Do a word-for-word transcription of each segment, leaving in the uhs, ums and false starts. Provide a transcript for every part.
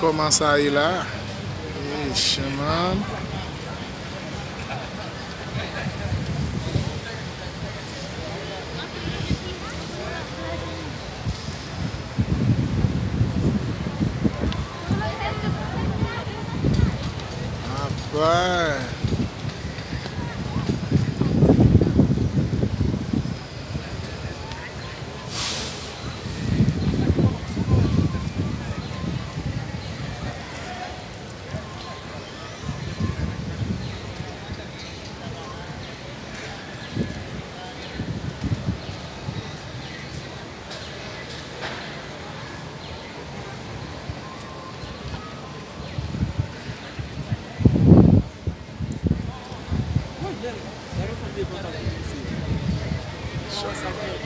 Kòman sa ye la? Hey, shaman. Apa.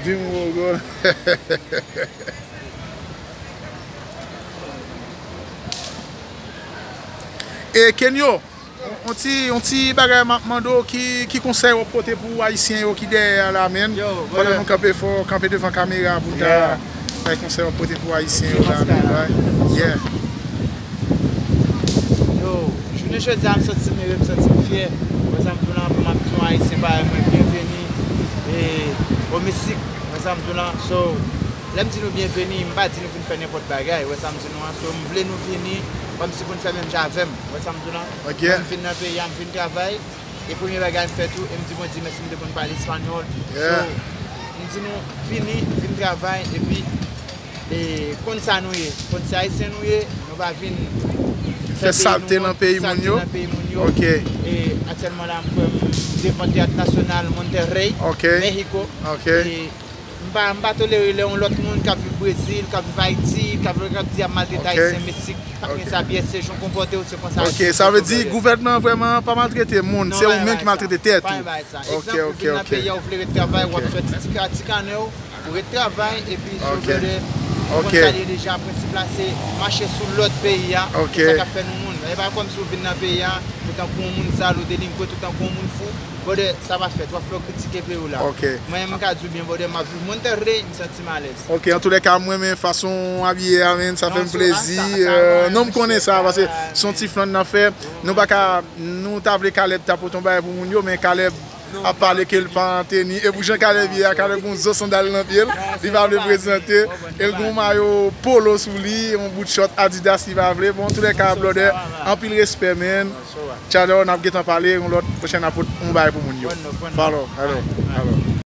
Di m, Gogo. E Kenyo, yon ti, yon ti bagay m ap mande w, ki, ki konsèy w ap pote pou Ayisyen yo ki dèyè a la, menn? Yo, pandan brother, nou kanpe fò, kanpe devan kamera pou n ta, yeah, bay konsèy w ap pote pou Ayisyen yo la, menn, right? Yeah. Yo, jounen jodi a, m santi m ere, m santi m fyè. Wè sa m di w la, pou m ap di yon Ayisyen parèy mwen, byenveni, e, o Meksik, wè sa m di w la. So, lè m di nou byenveni, m pa di nou vin fè nenpòt bagay, wè sa m di nou an. So, m vle nou vini, kòmsi pou n fè menm jan avè m, wè sa m di w la. Ok. Lè m vin nan peyi a, m vin travay, e premye bagay m fè tou, e m di Bondye mèsi, m te konn pale espanyòl. Yeah. So, m di nou, vini, vin travay, epi e, konn sa nou ye, konn se Ayisyen nou ye, nou pa vin fè salte nan peyi moun yo. Ok. E aktyèlman la, m kwè m devan Teyat Nasyonal Monterrey, ok, Mexico. Ok. E m pa, m pa tolere lè yon lòt moun k ap viv Brezil, k ap viv Ayiti, k ap, k ap di y ap maltrete, ok, Ayisyen Meksik, pa gen sa, pyès se jan w konpòte w, se konsa. Ok, sa vle di gouvènman an vrèman pa maltrete moun, se ou menm ki maltrete tèt ou. Non, pa gen bagay sa. Egzanp, ou vin nan peyi a, ou vle ret travay, w ap sòti ti ka, ti kanè w, ou ret travay, epi si w vle, ou konn sa l ye deja, prensip la se mache sou lòd peyi a, se sa k ap fè nou moun. E pa kòmsi w vin nan peyi a, ou tankou yon moun sal, ou delinkwe, ou tankou yon moun fou, brother, sa pa fèt, w ap fè w kritike peyi w la. Mwen menm, m ka di w byen, brother, m ap viv Monterrey, m santi m alèz. Ok, antoulèka, m renmen fason w abiye a, menn, sa fè m plezi. Non, m konnen sa, paske se yon ti flann n ap fè. Nou pa ka, nou ta vle Caleb ta pote yon bagay pou moun yo, men Caleb ap pale ke l pa an teni. E pou jan Caleb ye a, Caleb gon zo sandal nan pye l, li pa vle prezante. E l gon mayo polo sou li, yon bout short Adidas li pa vle. Bon, antoulèka, brother, anpil respè, menn. Tchado, n ap gentan pale, yon lòt pwochèn n ap pot yon bagay pou moun yo. Follow, hello, hello.